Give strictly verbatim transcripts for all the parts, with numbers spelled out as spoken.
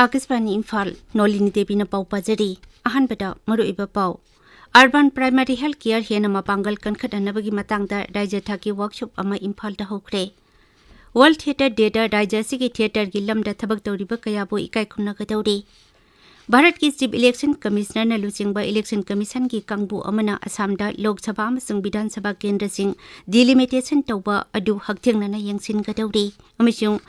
ꯑꯥꯀꯥꯁꯕꯥꯅꯤ ꯏꯝꯐꯥꯜ, ꯅꯣꯂꯤꯅꯤ ꯗꯦꯕꯤꯅ ꯄꯥꯎ ꯄꯥꯖꯔꯤ꯫ ꯑꯍꯥꯟꯕꯗ ꯃꯔꯨꯑꯣꯏꯕ ꯄꯥꯎ꯫ Urban Primary Health Care ꯍꯦꯟꯅ ꯃꯄꯥꯡꯒꯜ ꯀꯟꯈꯠꯍꯟꯅꯕꯒꯤ ꯃꯇꯥꯡꯗ ꯔꯥꯖ꯭ꯌ ꯊꯥꯛꯀꯤ workshop ꯑꯃ ꯏꯝꯐꯥꯜꯗ ꯍꯧꯈ꯭ꯔꯦ꯫ World Theatre Dayꯗ ꯔꯥꯖ꯭ꯌ ꯑꯁꯤꯒꯤ theatreꯒꯤ ꯂꯝꯗ ꯊꯕꯛ ꯇꯧꯔꯤꯕ ꯀꯌꯥꯕꯨ ꯏꯀꯥꯏ ꯈꯨꯝꯅꯒꯗꯧꯔꯤ꯫ ꯚꯥꯔꯠꯀꯤ Chief Election Commissionerꯅ ꯂꯨꯆꯤꯡꯕ election commissionꯒꯤ ꯀꯥꯡꯕꯨ ꯑꯃꯅ ꯑꯁꯥꯝꯗ ꯂꯣꯛ ꯁꯚꯥ ꯑꯃꯁꯨꯡ ꯕꯤꯙꯥꯟ ꯁꯚꯥ ꯀꯦꯟꯗ꯭ꯔꯁꯤꯡ delimitation ꯇꯧꯕ ꯑꯗꯨ ꯍꯛꯊꯦꯡꯅꯅ ꯌꯦꯡꯁꯤꯟꯒꯗꯧꯔꯤ ꯑꯃꯁꯨꯡ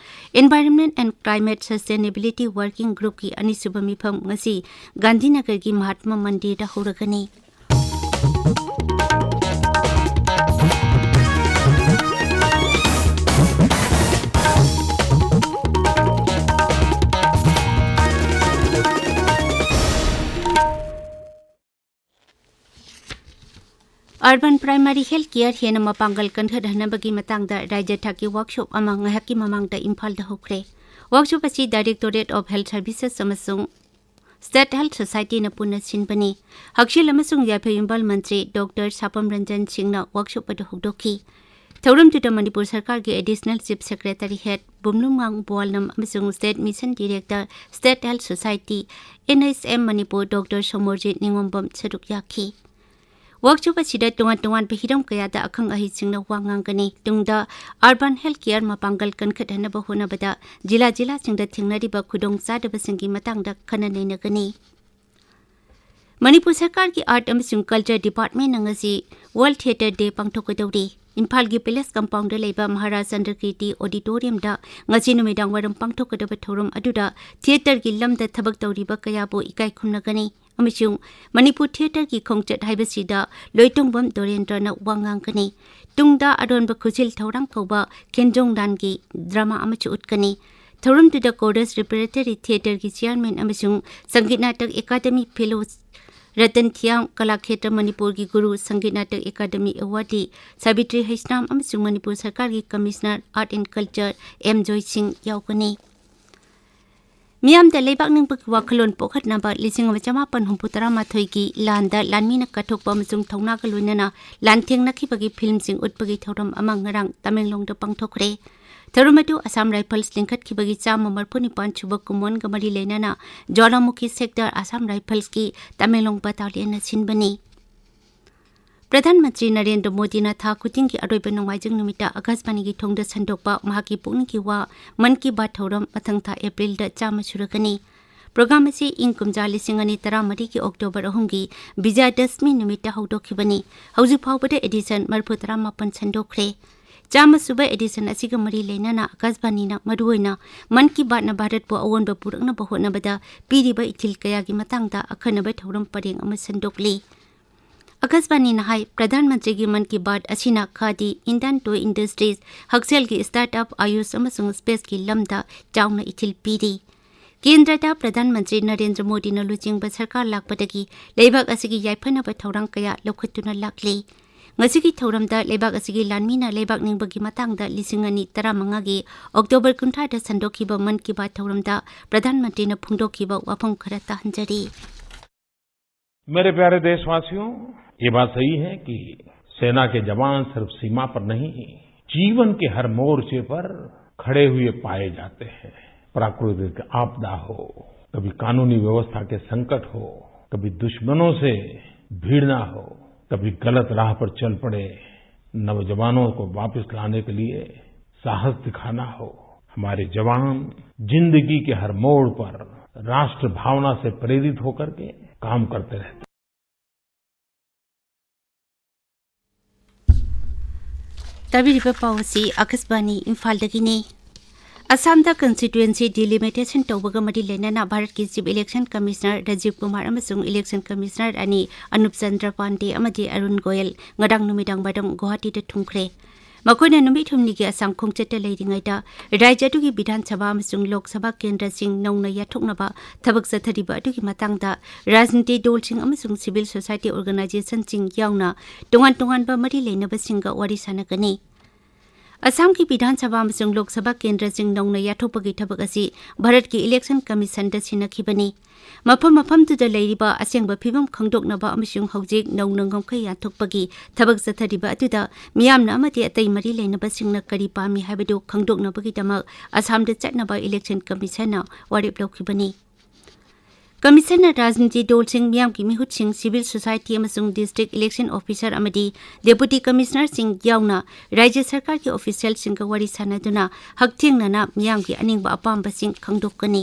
Environment and Climate Sustainability Working Groupꯀꯤ ꯑꯅꯤꯁꯨꯕ ꯃꯤꯐꯝ ꯉꯁꯤ ꯒꯥꯟꯙꯤꯅꯒꯔꯒꯤ Mahatma ꯃꯟꯗꯤꯔꯗ ꯍꯧꯔꯒꯅꯤ꯫ Urban Primary Health Care ꯍꯦꯟꯅ ꯃꯄꯥꯡꯒꯜ ꯀꯟꯈꯠꯍꯟꯅꯕꯒꯤ ꯃꯇꯥꯡꯗ ꯔꯥꯖ꯭ꯌ ꯊꯥꯛꯀꯤ workshop ꯑꯃ ꯉꯥꯏꯍꯥꯛꯀꯤ ꯃꯃꯥꯡꯗ ꯏꯝꯐꯥꯜꯗ ꯍꯧꯈ꯭ꯔꯦ꯫ Workshop ꯑꯁꯤ Directorate of Health Services ꯑꯃꯁꯨꯡ State Health Societyꯅ ꯄꯨꯟꯅ ꯁꯤꯟꯕꯅꯤ꯫ ꯍꯛꯁꯦꯜ ꯑꯃꯁꯨꯡ ꯌꯥꯏꯐ ꯌꯨꯝꯕꯥꯜ ꯃꯟꯇ꯭ꯔꯤ ꯗꯣꯛꯇꯔ ꯁꯥꯄꯝ ꯔꯟꯖꯟ ꯁꯤꯡꯅ workshop ꯑꯗꯨ ꯍꯧꯗꯣꯛꯈꯤ꯫ ꯊꯧꯔꯝꯗꯨꯗ ꯃꯅꯤꯄꯨꯔ ꯁꯔꯀꯥꯔꯒꯤ Additional Chief Secretariat ꯕꯨꯝꯂꯨꯝꯉꯥꯡ ꯕꯣꯋꯥꯜꯅꯝ ꯑꯃꯁꯨꯡ State Mission Director, State Health Society, N H M Manipur doctor Somorjit Ningombam ꯁꯔꯨꯛ ꯌꯥꯈꯤ꯫ Workshop ꯑꯁꯤꯗ ꯇꯣꯉꯥꯟ ꯇꯣꯉꯥꯟꯕ ꯍꯤꯔꯝ ꯀꯌꯥꯗ ꯑꯈꯪ ꯑꯍꯩꯁꯤꯡꯅ ꯋꯥ ꯉꯥꯡꯒꯅꯤ꯫ ꯇꯨꯡꯗ urban health care ꯃꯄꯥꯡꯒꯜ ꯀꯟꯈꯠꯍꯟꯅꯕ ꯍꯣꯠꯅꯕꯗ ꯖꯤꯂꯥ ꯖꯤꯂꯥꯁꯤꯡꯗ ꯊꯦꯡꯅꯔꯤꯕ ꯈꯨꯗꯣꯡꯆꯥꯗꯕꯁꯤꯡꯒꯤ ꯃꯇꯥꯡꯗ ꯈꯟꯅ ꯅꯩꯅꯒꯅꯤ꯫ ꯃꯅꯤꯄꯨꯔ ꯁꯔꯀꯥꯔꯒꯤ Art ꯑꯃꯁꯨꯡ Culture Departmentꯅ ꯉꯁꯤ World Theatre Day ꯄꯥꯡꯊꯣꯛꯀꯗꯧꯔꯤ꯫ ꯏꯝꯐꯥꯜꯒꯤ Palace Compoundꯗ ꯂꯩꯕ ꯃꯍꯥꯔꯥꯖ ꯆꯟꯗ꯭ꯔꯀꯤꯔꯇꯤ Auditoriumꯗ ꯉꯁꯤ ꯅꯨꯃꯤꯗꯥꯡ ꯋꯥꯏꯔꯝ ꯄꯥꯡꯊꯣꯛꯀꯗꯕ ꯊꯧꯔꯝ ꯑꯗꯨꯗ theatreꯒꯤ ꯂꯝꯗ ꯊꯕꯛ ꯇꯧꯔꯤꯕ ꯀꯌꯥꯕꯨ ꯏꯀꯥꯏ ꯈꯨꯝꯅꯒꯅꯤ ꯑꯃꯁꯨꯡ ꯃꯅꯤꯄꯨꯔ theatreꯒꯤ ꯈꯣꯡꯆꯠ ꯍꯥꯏꯕꯁꯤꯗ ꯂꯣꯏꯇꯣꯡꯕꯝ ꯗꯣꯔꯦꯟꯗ꯭ꯔꯅ ꯋꯥ ꯉꯥꯡꯒꯅꯤ꯫ ꯇꯨꯡꯗ ꯑꯔꯣꯟꯕ ꯈꯨꯖꯤꯜ ꯊꯧꯔꯥꯡ ꯀꯧꯕ ꯈꯦꯟꯖꯣꯡ ꯂꯥꯟꯒꯤ drama ꯑꯃꯁꯨ ꯎꯠꯀꯅꯤ꯫ ꯊꯧꯔꯝꯗꯨꯗ Goddess Repertory Theatreꯒꯤ chairman ꯑꯃꯁꯨꯡ ꯁꯪꯒꯤꯠ ꯅꯥꯇꯛ ꯑꯦꯀꯥꯗꯃꯤ fellow ꯔꯇꯟ ꯊꯤꯌꯥꯝ, ꯀꯂꯥꯈꯦꯇ꯭ꯔ ꯃꯅꯤꯄꯨꯔꯒꯤ ꯒꯨꯔꯨ, ꯁꯪꯒꯤꯠ ꯅꯥꯇꯛ ꯑꯦꯀꯥꯗꯃꯤ awardee ꯁꯥꯕꯤꯇ꯭ꯔꯤ ꯍꯩꯁꯅꯥꯝ ꯑꯃꯁꯨꯡ ꯃꯅꯤꯄꯨꯔ ꯁꯔꯀꯥꯔꯒꯤ Commissioner Art and Culture M Joy Singh ꯌꯥꯎꯒꯅꯤ꯫ ꯃꯤꯌꯥꯝꯗ ꯂꯩꯕꯥꯛ ꯅꯤꯡꯕꯒꯤ ꯋꯥꯈꯜꯂꯣꯟ ꯄꯣꯛꯍꯟꯅꯕ ꯂꯤꯁꯤꯡ ꯑꯃ ꯆꯃꯥꯄꯟ ꯍꯨꯝꯐꯨ ꯇꯔꯥ ꯃꯥꯊꯣꯏꯒꯤ ꯂꯥꯟꯗ ꯂꯥꯟꯃꯤꯅ ꯀꯠꯊꯣꯛꯄ ꯑꯃꯁꯨꯡ ꯊꯧꯅꯥꯒ ꯂꯣꯏꯅꯅ ꯂꯥꯟꯊꯦꯡꯅꯈꯤꯕꯒꯤ filmꯁꯤꯡ ꯎꯠꯄꯒꯤ ꯊꯧꯔꯝ ꯑꯃ ꯉꯔꯥꯡ ꯇꯃꯦꯡꯂꯣꯡꯗ ꯄꯥꯡꯊꯣꯛꯈ꯭ꯔꯦ꯫ ꯊꯧꯔꯝ ꯑꯗꯨ ꯑꯁꯥꯝ ꯔꯥꯏꯐꯜꯁ ꯂꯤꯡꯈꯠꯈꯤꯕꯒꯤ ꯆꯥꯝꯃ ꯃꯔꯤꯐꯨ ꯅꯤꯄꯥꯟ ꯁꯨꯕ ꯀꯨꯝꯑꯣꯟꯒ ꯃꯔꯤ ꯂꯩꯅꯅ ꯖ꯭ꯋꯥꯂꯥꯃꯨꯈꯤ ꯁꯦꯛꯇꯔ ꯑꯁꯥꯝ ꯔꯥꯏꯐꯜꯁꯀꯤ ꯇꯃꯦꯡꯂꯣꯡ ꯕꯇꯥꯂꯤꯌꯟꯅ ꯁꯤꯟꯕꯅꯤ꯫ ꯄ꯭ꯔꯙꯥꯟ ꯃꯟꯇ꯭ꯔꯤ ꯅꯔꯦꯟꯗ꯭ꯔ ꯃꯣꯗꯤꯅ ꯊꯥ ꯈꯨꯗꯤꯡꯒꯤ ꯑꯔꯣꯏꯕ ꯅꯣꯡꯃꯥꯏꯖꯤꯡ ꯅꯨꯃꯤꯠꯇ ꯑꯀꯥꯁꯕꯥꯅꯤꯒꯤ ꯊꯣꯡꯗ ꯁꯟꯗꯣꯛꯄ ꯃꯍꯥꯛꯀꯤ ꯄꯨꯛꯅꯤꯡꯒꯤ ꯋꯥ ꯃꯟ ꯀꯤ ꯕꯥꯠ ꯊꯧꯔꯝ ꯃꯊꯪ ꯊꯥ ꯑꯦꯄ꯭ꯔꯤꯜꯗ ꯆꯥꯝꯃ ꯁꯨꯔꯒꯅꯤ꯫ ꯄ꯭ꯔꯣꯒ꯭ꯔꯥꯝ ꯑꯁꯤ ꯏꯪ ꯀꯨꯝꯖꯥ ꯂꯤꯁꯤꯡ ꯑꯅꯤ ꯇꯔꯥꯃꯔꯤꯒꯤ ꯑꯣꯛꯇꯣꯕꯔ ꯑꯍꯨꯝꯒꯤ ꯕꯤꯖꯌꯗꯁꯃꯤ ꯅꯨꯃꯤꯠꯇ ꯍꯧꯗꯣꯛꯈꯤꯕꯅꯤ꯫ ꯍꯧꯖꯤꯛ ꯐꯥꯎꯕꯗ ꯑꯦꯗꯤꯁꯟ ꯃꯔꯤꯐꯨ ꯇꯔꯥꯃꯥꯄꯟ ꯁꯟꯗꯣꯛꯈ꯭ꯔꯦ꯫ ꯆꯥꯝꯃ ꯁꯨꯕ ꯑꯦꯗꯤꯁꯟ ꯑꯁꯤꯒ ꯃꯔꯤ ꯂꯩꯅꯅ ꯑꯀꯥꯁꯕꯥꯅꯤꯅ ꯃꯔꯨꯑꯣꯏꯅ ꯃꯟ ꯀꯤ ꯕꯥꯠꯅ ꯚꯥꯔꯠꯄꯨ ꯑꯑꯣꯟꯕ ꯄꯨꯔꯛꯅꯕ ꯍꯣꯠꯅꯕꯗ ꯄꯤꯔꯤꯕ ꯏꯊꯤꯜ ꯀꯌꯥꯒꯤ ꯃꯇꯥꯡꯗ ꯑꯈꯟꯅꯕ ꯊꯧꯔꯝ ꯄꯔꯦꯡ ꯑꯃ ꯁꯟꯗꯣꯛꯂꯤ꯫ ꯑꯀꯥꯁꯕꯥꯅꯤꯅ ꯍꯥꯏ, ꯄ꯭ꯔꯙꯥꯟ ꯃꯟꯇ꯭ꯔꯤꯒꯤ ꯃꯟ ꯀꯤ ꯕꯥꯠ ꯑꯁꯤꯅ ꯈꯥꯗꯤ, ꯏꯟꯗꯤꯌꯟ ꯇꯣꯏ ꯏꯟꯗꯁꯇ꯭ꯔꯤꯁ, ꯍꯛꯁꯦꯜꯒꯤ ꯁ꯭ꯇꯥꯔꯠ ꯑꯞ, ꯑꯥꯌꯨꯁ ꯑꯃꯁꯨꯡ ꯁ꯭ꯄꯦꯁꯀꯤ ꯂꯝꯗ ꯆꯥꯎꯅ ꯏꯊꯤꯜ ꯄꯤꯔꯤ꯫ ꯀꯦꯟꯗ꯭ꯔꯗ ꯄ꯭ꯔꯙꯥꯟ ꯃꯟꯇ꯭ꯔꯤ ꯅꯔꯦꯟꯗ꯭ꯔ ꯃꯣꯗꯤꯅ ꯂꯨꯆꯤꯡꯕ ꯁꯔꯀꯥꯔ ꯂꯥꯛꯄꯗꯒꯤ ꯂꯩꯕꯥꯛ ꯑꯁꯤꯒꯤ ꯌꯥꯏꯐꯅꯕ ꯊꯧꯔꯥꯡ ꯀꯌꯥ ꯂꯧꯈꯠꯇꯨꯅ ꯂꯥꯛꯂꯤ꯫ ꯉꯁꯤꯒꯤ ꯊꯧꯔꯝꯗ ꯂꯩꯕꯥꯛ ꯑꯁꯤꯒꯤ ꯂꯥꯟꯃꯤꯅ ꯂꯩꯕꯥꯛ ꯅꯤꯡꯕꯒꯤ ꯃꯇꯥꯡꯗ ꯂꯤꯁꯤꯡ ꯑꯅꯤ ꯇꯔꯥꯃꯉꯥꯒꯤ ꯑꯣꯛꯇꯣꯕꯔ ꯀꯨꯟꯊ꯭ꯔꯥꯗ ꯁꯟꯗꯣꯛꯈꯤꯕ ꯃꯟ ꯀꯤ ꯕꯥꯠ ꯊꯧꯔꯝꯗ ꯄ꯭ꯔꯙꯥꯟ ꯃꯟꯇ꯭ꯔꯤꯅ ꯐꯣꯡꯗꯣꯛꯈꯤꯕ ꯋꯥꯐꯝ ꯈꯔ ꯇꯥꯍꯟꯖꯔꯤ꯫ मेरे प्यारे देशवासियों, ये बात सही है कि सेना के जवान सिर्फ सीमा पर नहीं, जीवन के हर मोर्चे पर खड़े हुए पाए जाते हैं। प्राकृतिक आपदा हो, कभी कानूनी व्यवस्था के संकट हो, कभी दुश्मनों से भिड़ना हो, कभी गलत राह पर चल पड़े नौजवानों को वापस लाने के लिए साहस दिखाना हो, हमारे जवान जिंदगी के हर मोड़ पर राष्ट्र भावना से प्रेरित होकर के काम करते रहते हैं। ꯇꯥꯕꯤꯔꯤꯕ ꯄꯥꯎ ꯑꯁꯤ ꯑꯀꯥꯁꯕꯥꯅꯤ ꯏꯝꯐꯥꯜꯗꯒꯤꯅꯤ꯫ ꯑꯁꯥꯝꯗ ꯀꯟꯁꯇꯤꯇ꯭ꯋꯦꯟꯁꯤ ꯗꯤꯂꯤꯃꯤꯇꯦꯁꯟ ꯇꯧꯕꯒ ꯃꯔꯤ ꯂꯩꯅꯅ ꯚꯥꯔꯠꯀꯤ chief election commissioner Rajiv Kumar ꯑꯃꯁꯨꯡ ꯏꯂꯦꯛꯁꯟ ꯀꯃꯤꯁꯅꯔ ꯑꯅꯤ ꯑꯅꯨꯞ ꯆꯟꯗ꯭ꯔ ꯄꯥꯟꯗꯦ ꯑꯃꯗꯤ ꯑꯔꯨꯟ ꯒꯣꯌꯜ ꯉꯔꯥꯡ ꯅꯨꯃꯤꯗꯥꯡ ꯋꯥꯏꯔꯝ ꯒꯨꯋꯥꯍꯥꯇꯤꯗ ꯊꯨꯡꯈ꯭ꯔꯦ꯫ ꯃꯈꯣꯏꯅ ꯅꯨꯃꯤꯠ ꯍꯨꯝꯅꯤꯒꯤ ꯑꯁꯥꯝ ꯈꯣꯡꯆꯠꯇ ꯂꯩꯔꯤꯉꯩꯗ ꯔꯥꯖ꯭ꯌ ꯑꯗꯨꯒꯤ ꯕꯤꯙꯥꯟ ꯁꯚꯥ ꯑꯃꯁꯨꯡ ꯂꯣꯛ ꯁꯚꯥ ꯀꯦꯟꯗ꯭ꯔꯁꯤꯡ ꯅꯧꯅ ꯌꯥꯊꯣꯛꯅꯕ ꯊꯕꯛ ꯆꯠꯊꯔꯤꯕ ꯑꯗꯨꯒꯤ ꯃꯇꯥꯡꯗ ꯔꯥꯖꯅꯤꯇꯤ ꯗꯜꯁꯤꯡ ꯑꯃꯁꯨꯡ ꯁꯤꯚꯤꯜ ꯁꯣꯁꯥꯏꯇꯤ ꯑꯣꯔꯒꯅꯥꯏꯖꯦꯁꯟꯁꯤꯡ ꯌꯥꯎꯅ ꯇꯣꯉꯥꯟ ꯇꯣꯉꯥꯟꯕ ꯃꯔꯤ ꯂꯩꯅꯕꯁꯤꯡꯒ ꯋꯥꯔꯤ ꯁꯥꯟꯅꯒꯅꯤ꯫ ꯑꯁꯥꯝꯒꯤ ꯕꯤꯙꯥꯟ ꯁꯚꯥ ꯑꯃꯁꯨꯡ ꯂꯣꯛ ꯁꯚꯥ ꯀꯦꯟꯗ꯭ꯔꯁꯤꯡ ꯅꯧꯅ ꯌꯥꯊꯣꯛꯄꯒꯤ ꯊꯕꯛ ꯑꯁꯤ ꯚꯥꯔꯠꯀꯤ ꯏꯂꯦꯛꯁꯟ ꯀꯃꯤꯁꯟꯗ ꯁꯤꯟꯅꯈꯤꯕꯅꯤ꯫ ꯃꯐꯝ ꯃꯐꯝꯗꯨꯗ ꯂꯩꯔꯤꯕ ꯑꯁꯦꯡꯕ ꯐꯤꯕꯝ ꯈꯪꯗꯣꯛꯅꯕ ꯑꯃꯁꯨꯡ ꯍꯧꯖꯤꯛ ꯅꯧꯅ ꯉꯝꯈꯩ ꯌꯥꯊꯣꯛꯄꯒꯤ ꯊꯕꯛ ꯆꯠꯊꯔꯤꯕ ꯑꯗꯨꯗ ꯃꯤꯌꯥꯝꯅ ꯑꯃꯗꯤ ꯑꯇꯩ ꯃꯔꯤ ꯂꯩꯅꯕꯁꯤꯡꯅ ꯀꯔꯤ ꯄꯥꯝꯃꯤ ꯍꯥꯏꯕꯗꯨ ꯈꯪꯗꯣꯛꯅꯕꯒꯤꯗꯃꯛ ꯑꯁꯥꯝꯗ ꯆꯠꯅꯕ ꯏꯂꯦꯛꯁꯟ ꯀꯃꯤꯁꯟꯅ ꯋꯥꯔꯦꯞ ꯂꯧꯈꯤꯕꯅꯤ꯫ ꯀꯃꯤꯁꯟꯅ ꯔꯥꯖꯅꯤꯇꯤ ꯗꯜꯁꯤꯡ, ꯃꯤꯌꯥꯝꯒꯤ ꯃꯤꯍꯨꯠꯁꯤꯡ, ꯁꯤꯚꯤꯜ ꯁꯣꯁꯥꯏꯇꯤ ꯑꯃꯁꯨꯡ ꯗꯤꯁꯇ꯭ꯔꯤꯛ ꯏꯂꯦꯛꯁꯟ ꯑꯣꯐꯤꯁꯥꯔ ꯑꯃꯗꯤ ꯗꯦꯄꯨꯇꯤ ꯀꯃꯤꯁꯅꯔꯁꯤꯡ ꯌꯥꯎꯅ ꯔꯥꯖ꯭ꯌ ꯁꯔꯀꯥꯔꯒꯤ ꯑꯣꯐꯤꯁꯤꯌꯦꯜꯁꯤꯡꯒ ꯋꯥꯔꯤ ꯁꯥꯅꯗꯨꯅ ꯍꯛꯊꯦꯡꯅꯅ ꯃꯤꯌꯥꯝꯒꯤ ꯑꯅꯤꯡꯕ ꯑꯄꯥꯝꯕꯁꯤꯡ ꯈꯪꯗꯣꯛꯀꯅꯤ꯫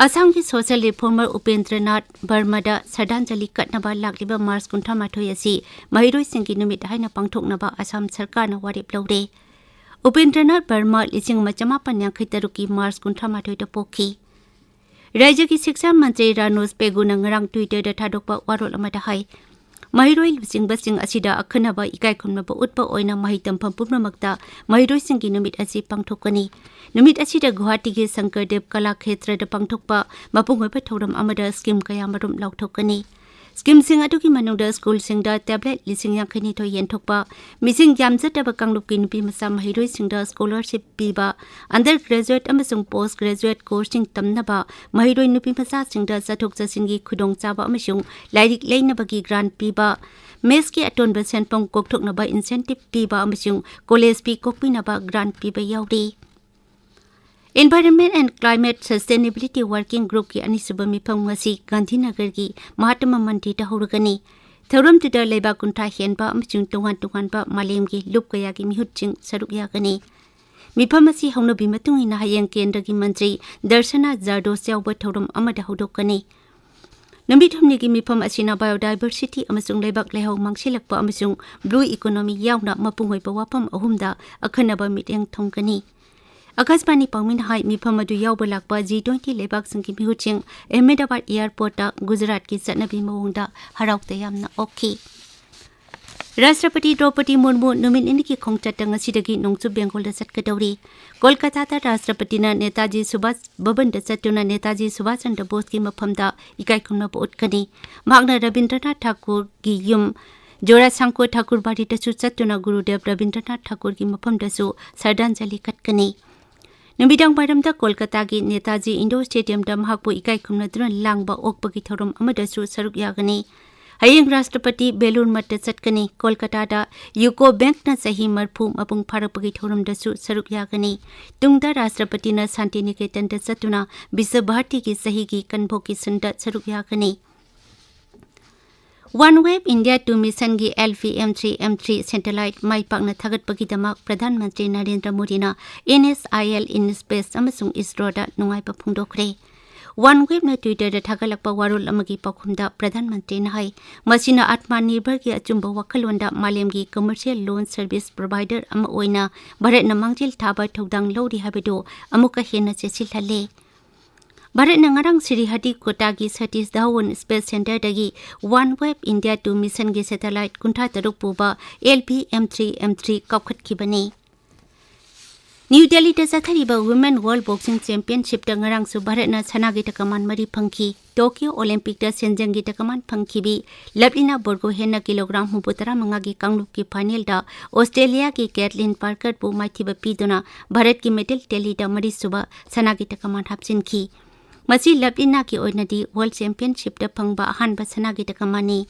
ꯑꯁꯥꯝꯒꯤ ꯁꯣꯁꯤꯌꯦꯜ ꯔꯤꯐꯣꯔꯃꯔ ꯎꯄꯦꯟꯗ꯭ꯔꯅꯥꯊ ꯕꯔꯃꯗ ꯁ꯭ꯔꯗꯥꯟꯖꯂꯤ ꯀꯠꯅꯕ ꯂꯥꯛꯂꯤꯕ ꯃꯥꯔꯆ ꯀꯨꯟꯊ꯭ꯔꯥ ꯃꯥꯊꯣꯏ ꯑꯁꯤ ꯃꯍꯩꯔꯣꯏꯁꯤꯡꯒꯤ ꯅꯨꯃꯤꯠ ꯍꯥꯏꯅ ꯄꯥꯡꯊꯣꯛꯅꯕ ꯑꯁꯥꯝ ꯁꯔꯀꯥꯔꯅ ꯋꯥꯔꯦꯞ ꯂꯧꯔꯦ꯫ ꯎꯄꯦꯟꯗ꯭ꯔꯅꯥꯊ ꯕꯔꯃ ꯂꯤꯁꯤꯡ ꯑꯃ ꯆꯃꯥꯄꯟ ꯌꯥꯡꯈꯩ ꯇꯔꯨꯛꯀꯤ ꯃꯥꯔꯆ ꯀꯨꯟꯊ꯭ꯔꯥ ꯃꯥꯊꯣꯏꯗ ꯄꯣꯛꯈꯤ꯫ ꯔꯥꯖ꯭ꯌꯒꯤ ꯁꯤꯛꯁꯥ ꯃꯟꯇ꯭ꯔꯤ ꯔꯥꯅꯣꯖ ꯄꯦꯒꯨꯅ ꯉꯔꯥꯡ Twitter-ꯗ ꯊꯥꯗꯣꯛꯄ ꯋꯥꯔꯣꯜ ꯑꯃꯗ ꯍꯥꯏ, ꯃꯍꯩꯔꯣꯏ ꯂꯨꯆꯤꯡꯕꯁꯤꯡ ꯑꯁꯤꯗ ꯑꯈꯟꯅꯕ ꯏꯀꯥꯏ ꯈꯨꯝꯅꯕ ꯎꯠꯄ ꯑꯣꯏꯅ ꯃꯍꯩ ꯇꯝꯐꯝ ꯄꯨꯝꯅꯃꯛꯇ ꯃꯍꯩꯔꯣꯏꯁꯤꯡꯒꯤ ꯅꯨꯃꯤꯠ ꯑꯁꯤ ꯄꯥꯡꯊꯣꯛꯀꯅꯤ꯫ ꯅꯨꯃꯤꯠ ꯑꯁꯤꯗ ꯒꯨꯋꯥꯍꯥꯇꯤꯒꯤ ꯁꯪꯀꯔꯗꯦꯕ ꯀꯂꯥ ꯈꯦꯇ꯭ꯔꯗ ꯄꯥꯡꯊꯣꯛꯄ ꯃꯄꯨꯡ ꯑꯣꯏꯕ ꯊꯧꯔꯝ ꯑꯃꯗ ꯁ꯭ꯀꯤꯝ ꯀꯌꯥꯃꯔꯨꯝ ꯂꯥꯎꯊꯣꯛꯀꯅꯤ꯫ ꯁ꯭ꯀꯤꯝꯁꯤꯡ ꯑꯗꯨꯒꯤ ꯃꯅꯨꯡꯗ ꯁ꯭ꯀꯨꯜꯁꯤꯡꯗ ꯇꯦꯕ꯭ꯂꯦꯠ ꯂꯤꯁꯤꯡ ꯌꯥꯡꯈꯩ ꯅꯤꯊꯣꯏ ꯌꯦꯟꯊꯣꯛꯄ, ꯃꯤꯁꯤꯡ ꯌꯥꯝꯖꯗꯕ ꯀꯥꯡꯂꯨꯞꯀꯤ ꯅꯨꯄꯤ ꯃꯆꯥ ꯃꯍꯩꯔꯣꯏꯁꯤꯡꯗ ꯁ꯭ꯀꯣꯂꯔꯁꯤꯞ ꯄꯤꯕ, ꯑꯟꯗꯔ ꯒ꯭ꯔꯦꯖꯨꯑꯦꯠ ꯑꯃꯁꯨꯡ ꯄꯣꯁ ꯒ꯭ꯔꯦꯖꯨꯑꯦꯠ ꯀꯣꯔꯁꯁꯤꯡ ꯇꯝꯅꯕ ꯃꯍꯩꯔꯣꯏ ꯅꯨꯄꯤ ꯃꯆꯥꯁꯤꯡꯗ ꯆꯠꯊꯣꯛ ꯆꯠꯁꯤꯟꯒꯤ ꯈꯨꯗꯣꯡꯆꯥꯕ ꯑꯃꯁꯨꯡ ꯂꯥꯏꯔꯤꯛ ꯂꯩꯅꯕꯒꯤ ꯒ꯭ꯔꯥꯟ ꯄꯤꯕ, ꯃꯦꯁꯀꯤ ꯑꯇꯣꯟꯕ ꯁꯦꯟꯐꯝ ꯀꯣꯛꯊꯣꯛꯅꯕ ꯏꯟꯁꯦꯟꯇꯤꯞ ꯄꯤꯕ ꯑꯃꯁꯨꯡ ꯀꯣꯂꯦꯖ ꯐꯤ ꯀꯣꯛꯄꯤꯅꯕ ꯒ꯭ꯔꯥꯟ ꯄꯤꯕ ꯌꯥꯎꯔꯤ꯫ Environment and Climate Sustainability Working Group-ꯀꯤ ꯑꯅꯤꯁꯨꯕ ꯃꯤꯐꯝ ꯉꯁꯤ ꯒꯥꯟꯙꯤꯅꯒꯔꯒꯤ ꯃꯍꯥꯇꯃ ꯃꯟꯗꯤꯔꯗ ꯍꯧꯔꯒꯅꯤ꯫ ꯊꯧꯔꯝꯗꯨꯗ ꯂꯩꯕꯥꯛ ꯀꯨꯟꯊ꯭ꯔꯥ ꯍꯦꯟꯕ ꯑꯃꯁꯨꯡ ꯇꯣꯉꯥꯟ ꯇꯣꯉꯥꯟꯕ ꯃꯥꯂꯦꯝꯒꯤ ꯂꯨꯞ ꯀꯌꯥꯒꯤ ꯃꯤꯍꯨꯠꯁꯤꯡ ꯁꯔꯨꯛ ꯌꯥꯒꯅꯤ꯫ ꯃꯤꯐꯝ ꯑꯁꯤ ꯍꯧꯅꯕꯤ ꯃꯇꯨꯡ ꯏꯟꯅ ꯍꯌꯦꯡ ꯀꯦꯟꯗ꯭ꯔꯒꯤ ꯃꯟꯇ꯭ꯔꯤ ꯗꯔꯁꯅꯥ ꯖꯥꯔꯗꯣꯁ ꯌꯥꯎꯕ ꯊꯧꯔꯝ ꯑꯃꯗ ꯍꯧꯗꯣꯛꯀꯅꯤ꯫ ꯅꯨꯃꯤꯠ ꯍꯨꯝꯅꯤꯒꯤ ꯃꯤꯐꯝ ꯑꯁꯤꯅ biodiversity ꯑꯃꯁꯨꯡ ꯂꯩꯕꯥꯛ ꯂꯩꯍꯥꯎ ꯃꯥꯡꯁꯤꯜꯂꯛꯄ ꯑꯃꯁꯨꯡ blue economy ꯌꯥꯎꯅ ꯃꯄꯨꯡ ꯑꯣꯏꯕ ꯋꯥꯐꯝ ꯑꯍꯨꯝꯗ ꯑꯈꯟꯅꯕ ꯃꯤꯠꯌꯦꯡ ꯊꯝꯒꯅꯤ꯫ ꯑꯀꯥꯁꯕꯥꯅꯤ ꯄꯥꯎꯃꯤꯅ ꯍꯥꯏ, ꯃꯤꯐꯝ ꯑꯗꯨ ꯌꯥꯎꯕ ꯂꯥꯛꯄ G twenty ꯂꯩꯕꯥꯛꯁꯤꯡꯒꯤ ꯃꯤꯍꯨꯠꯁꯤꯡ ꯑꯍꯃꯦꯗꯕꯥꯗ airport-ꯇ ꯒꯨꯖꯔꯥꯠꯀꯤ ꯆꯠꯅꯕꯤ ꯃꯑꯣꯡꯗ ꯍꯔꯥꯎ ꯇꯌꯥꯝꯅ ꯑꯣꯛꯈꯤ꯫ ꯔꯥꯁꯇ꯭ꯔꯄꯇꯤ ꯗ꯭ꯔꯧꯄꯗꯤ ꯃꯨꯔꯃꯨ ꯅꯨꯃꯤꯠ ꯅꯤꯅꯤꯒꯤ ꯈꯣꯡꯆꯠꯇ ꯉꯁꯤꯗꯒꯤ ꯅꯣꯡꯆꯨꯞ ꯕꯦꯡꯒꯣꯜꯗ ꯆꯠꯀꯗꯧꯔꯤ꯫ ꯀꯣꯜꯀꯥꯇꯥꯗ ꯔꯥꯁꯇ꯭ꯔꯄꯇꯤꯅ ꯅꯦꯇꯥꯖꯤ ꯁꯨꯚꯥꯁ ꯚꯕꯟꯗ ꯆꯠꯇꯨꯅ ꯅꯦꯇꯥꯖꯤ ꯁꯨꯚꯥꯁ ꯆꯟꯗ꯭ꯔ ꯕꯣꯁꯀꯤ ꯃꯐꯝꯗ ꯏꯀꯥꯏ ꯈꯨꯝꯅꯕ ꯎꯠꯀꯅꯤ꯫ ꯃꯍꯥꯛꯅ ꯔꯕꯤꯟꯗ꯭ꯔꯅꯥꯊ ꯊꯥꯀꯨꯔꯒꯤ ꯌꯨꯝ ꯖꯣꯔꯥꯁꯪꯀꯣ ꯊꯥꯀꯨꯔꯕꯥꯔꯤꯗꯁꯨ ꯆꯠꯇꯨꯅ ꯒꯨꯔꯨꯗꯦꯕ ꯔꯕꯤꯟꯗ꯭ꯔꯅꯥꯊ ꯊꯥꯀꯨꯔꯒꯤ ꯃꯐꯝꯗꯁꯨ ꯁ꯭ꯔꯗꯥꯟꯖꯂꯤ ꯀꯠꯀꯅꯤ꯫ ꯅꯨꯃꯤꯗꯥꯡ ꯋꯥꯏꯔꯝꯗ ꯀꯣꯜꯀꯇꯥꯒꯤ ꯅꯦꯇꯥꯖꯤ ꯏꯟꯗꯣꯔ ꯁ꯭ꯇꯦꯗꯤꯌꯝꯗ ꯃꯍꯥꯛꯄꯨ ꯏꯀꯥꯏ ꯈꯨꯝꯅꯗꯨꯅ ꯂꯥꯡꯕ ꯑꯣꯛꯄꯒꯤ ꯊꯧꯔꯝ ꯑꯃꯗꯁꯨ ꯁꯔꯨꯛ ꯌꯥꯒꯅꯤ꯫ ꯍꯌꯦꯡ ꯔꯥꯁꯇ꯭ꯔꯄꯇꯤ ꯕꯦꯂꯨꯔ ꯃꯠꯇ ꯆꯠꯀꯅꯤ꯫ ꯀꯣꯜꯀꯇꯥꯗ ꯌꯨꯀꯣ ꯕꯦꯡꯛꯅ ꯆꯍꯤ ꯃꯔꯤꯐꯨ ꯃꯄꯨꯡ ꯐꯥꯔꯛꯄꯒꯤ ꯊꯧꯔꯝꯗꯁꯨ ꯁꯔꯨꯛ ꯌꯥꯒꯅꯤ꯫ ꯇꯨꯡꯗ ꯔꯥꯁꯇ꯭ꯔꯄꯇꯤꯅ ꯁꯥꯟꯇꯤꯅꯤꯀꯦꯇꯟꯗ ꯆꯠꯇꯨꯅ ꯕꯤꯁ꯭ꯋ ꯚꯥꯔꯇꯤꯒꯤ ꯆꯍꯤꯒꯤ convocation ꯗ ꯁꯔꯨꯛ ꯌꯥꯒꯅꯤ꯫ One Web India two Mission ꯒꯤ L V M three M three satellite ꯃꯥꯏ ꯄꯥꯛꯅ ꯊꯥꯒꯠꯄꯒꯤꯗꯃꯛ ꯄ꯭ꯔꯙꯥꯟ ꯃꯟꯇ꯭ꯔꯤ ꯅꯔꯦꯟꯗ꯭ꯔ ꯃꯣꯗꯤꯅ N S I L in Space ꯑꯃꯁꯨꯡ ꯏꯁꯔꯣꯗ ꯅꯨꯡꯉꯥꯏꯕ ꯐꯣꯡꯗꯣꯛꯈ꯭ꯔꯦ꯫ OneWeb ꯅ Twitter ꯗ ꯊꯥꯒꯠꯂꯛꯄ ꯋꯥꯔꯣꯜ ꯑꯃꯒꯤ ꯄꯥꯎꯈꯨꯝꯗ ꯄ꯭ꯔꯙꯥꯟ ꯃꯟꯇ꯭ꯔꯤꯅ ꯍꯥꯏ, ꯃꯁꯤꯅ ꯑꯥꯠꯃꯅꯤꯔꯚꯔꯒꯤ ꯑꯆꯨꯝꯕ ꯋꯥꯈꯜꯂꯣꯟꯗ ꯃꯥꯂꯦꯝꯒꯤ commercial loan service provider ꯑꯃ ꯑꯣꯏꯅ ꯚꯥꯔꯠꯅ ꯃꯥꯡꯖꯤꯜ ꯊꯥꯕ ꯊꯧꯗꯥꯡ ꯂꯧꯔꯤ ꯍꯥꯏꯕꯗꯨ ꯑꯃꯨꯛꯀ ꯍꯦꯟꯅ ꯆꯦꯠꯁꯤꯜꯍꯜꯂꯦ꯫ ꯚꯥꯔꯠꯅ ꯉꯔꯥꯡ ꯁ꯭ꯔꯤꯍꯔꯤꯀꯣꯇꯥꯒꯤ ꯁꯇꯤꯁ ꯙꯥꯋꯟ Space Centre ꯗꯒꯤ OneWeb India two Mission ꯒꯤ satellite ꯀꯨꯟꯊ꯭ꯔꯥ ꯇꯔꯨꯛ ꯄꯨꯕ L V M three M three ꯀꯥꯎꯈꯠꯈꯤꯕꯅꯤ꯫ ꯅ꯭ꯌꯨ ꯗꯦꯜꯂꯤꯗ ꯆꯠꯊꯔꯤꯕ Women World Boxing Championship ꯇ ꯉꯔꯥꯡꯁꯨ ꯚꯥꯔꯠꯅ ꯁꯅꯥꯒꯤ ꯇꯀꯃꯥꯟ ꯃꯔꯤ ꯐꯪꯈꯤ꯫ ꯇꯣꯀꯤꯌꯣ ꯑꯣꯂꯦꯝꯄꯤꯛꯇ ꯁꯦꯟꯖꯦꯡꯒꯤ ꯇꯀꯃꯥꯟ ꯐꯪꯈꯤꯕꯤ ꯂꯚꯂꯤꯅꯥ ꯕꯣꯔꯒꯣꯍꯦꯟꯅ ꯀꯤꯂꯣꯒ꯭ꯔꯥꯝ ꯍꯨꯝꯐꯨ ꯇꯔꯥ ꯃꯉꯥꯒꯤ ꯀꯥꯡꯂꯨꯞꯀꯤ ꯐꯥꯏꯅꯦꯜꯗ ꯑꯣꯁꯇ꯭ꯔꯦꯂꯤꯌꯥꯒꯤ ꯀꯦꯠꯂꯤꯟ ꯄꯥꯔꯀꯔꯕꯨ ꯃꯥꯏꯊꯤꯕ ꯄꯤꯗꯨꯅ ꯚꯥꯔꯠꯀꯤ ꯃꯦꯗꯜ ꯇꯦꯂꯤꯗ ꯃꯔꯤꯁꯨꯕ ꯁꯅꯥꯒꯤ ꯇꯀꯃꯥꯟ ꯍꯥꯞꯆꯤꯟꯈꯤ꯫ ꯃꯁꯤ ꯂꯚꯂꯤꯅꯥꯒꯤ ꯑꯣꯏꯅꯗꯤ World Championship ꯇ ꯐꯪꯕ ꯑꯍꯥꯟꯕ ꯁꯅꯥꯒꯤ ꯇꯀꯃꯥꯟꯅꯤ꯫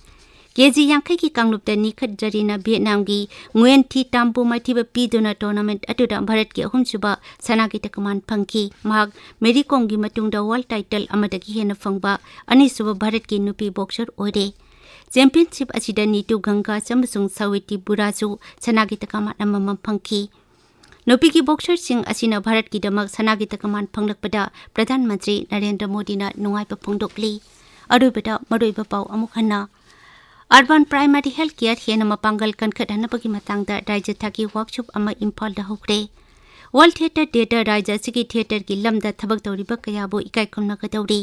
ꯀꯦ ꯖꯤ ꯌꯥꯡꯈꯩꯒꯤ ꯀꯥꯡꯂꯨꯞꯇ ꯅꯤꯈꯠ ꯖꯔꯤꯅ ꯚꯤꯌꯦꯠꯅꯥꯝꯒꯤ ꯉꯨꯌꯦꯟ ꯊꯤ ꯇꯥꯝꯕꯨ ꯃꯥꯏꯊꯤꯕ ꯄꯤꯗꯨꯅ tournament ꯑꯗꯨꯗ ꯚꯥꯔꯠꯀꯤ ꯑꯍꯨꯝꯁꯨꯕ ꯁꯅꯥꯒꯤ ꯇꯀꯃꯥꯟ ꯐꯪꯈꯤ꯫ ꯃꯍꯥꯛ ꯃꯦꯔꯤ ꯀꯣꯝꯒꯤ ꯃꯇꯨꯡꯗ world title ꯑꯃꯗꯒꯤ ꯍꯦꯟꯅ ꯐꯪꯕ ꯑꯅꯤꯁꯨꯕ ꯚꯥꯔꯠꯀꯤ ꯅꯨꯄꯤ boxer ꯑꯣꯏꯔꯦ꯫ Championship ꯑꯁꯤꯗ ꯅꯤꯇꯨ ꯒꯪꯒꯥꯁ ꯑꯃꯁꯨꯡ ꯁꯥꯋꯤꯇꯤ ꯕꯨꯔꯥꯁꯨ ꯁꯅꯥꯒꯤ ꯇꯀꯃꯥꯟ ꯑꯃꯃꯝ ꯐꯪꯈꯤ꯫ ꯅꯨꯄꯤꯒꯤ boxerꯁꯤꯡ ꯑꯁꯤꯅ ꯚꯥꯔꯠꯀꯤꯗꯃꯛ ꯁꯅꯥꯒꯤ ꯇꯀꯃꯥꯟ ꯐꯪꯂꯛꯄꯗ ꯄ꯭ꯔꯙꯥꯟ ꯃꯟꯇ꯭ꯔꯤ ꯅꯔꯦꯟꯗ꯭ꯔ ꯃꯣꯗꯤꯅ ꯅꯨꯡꯉꯥꯏꯕ ꯐꯣꯡꯗꯣꯛꯂꯤ꯫ ꯑꯔꯣꯏꯕꯗ ꯃꯔꯨꯑꯣꯏꯕ ꯄꯥꯎ ꯑꯃꯨꯛ ꯍꯟꯅ꯫ Urban Primary Health Care ꯍꯦꯟꯅ ꯃꯄꯥꯡꯒꯜ ꯀꯟꯈꯠꯍꯟꯅꯕꯒꯤ ꯃꯇꯥꯡꯗ ꯔꯥꯖ꯭ꯌ ꯊꯥꯛꯀꯤ workshop ꯑꯃ ꯏꯝꯐꯥꯜꯗ ꯍꯧꯈ꯭ꯔꯦ꯫ World Theatre Day ꯗ ꯔꯥꯖ꯭ꯌ ꯑꯁꯤꯒꯤ theatreꯒꯤ ꯂꯝꯗ ꯊꯕꯛ ꯇꯧꯔꯤꯕ ꯀꯌꯥꯕꯨ ꯏꯀꯥꯏ ꯈꯨꯝꯅꯒꯗꯧꯔꯤ꯫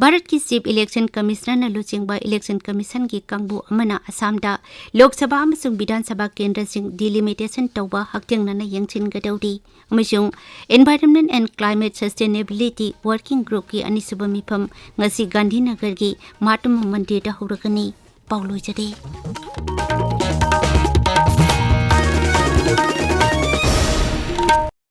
ꯚꯥꯔꯠꯀꯤ Chief Election Commissionerꯅ ꯂꯨꯆꯤꯡꯕ Election Commissionꯒꯤ ꯀꯥꯡꯕꯨ ꯑꯃꯅ ꯑꯁꯥꯝꯗ ꯂꯣꯛ ꯁꯚꯥ ꯑꯃꯁꯨꯡ ꯕꯤꯙꯥꯟ ꯁꯚꯥ ꯀꯦꯟꯗ꯭ꯔꯁꯤꯡ delimitation ꯇꯧꯕ ꯍꯛꯊꯦꯡꯅꯅ ꯌꯦꯡꯁꯤꯟꯒꯗꯧꯔꯤ ꯑꯃꯁꯨꯡ Environment and Climate Sustainability Working Groupꯀꯤ ꯑꯅꯤꯁꯨꯕ ꯃꯤꯐꯝ ꯉꯁꯤ ꯒꯥꯟꯙꯤꯅꯒꯔꯒꯤ ꯃꯍꯥꯇꯃ ꯃꯟꯗꯤꯔꯗ ꯍꯧꯔꯒꯅꯤ꯫ ꯄꯥꯎ ꯂꯣꯏꯖꯔꯦ꯫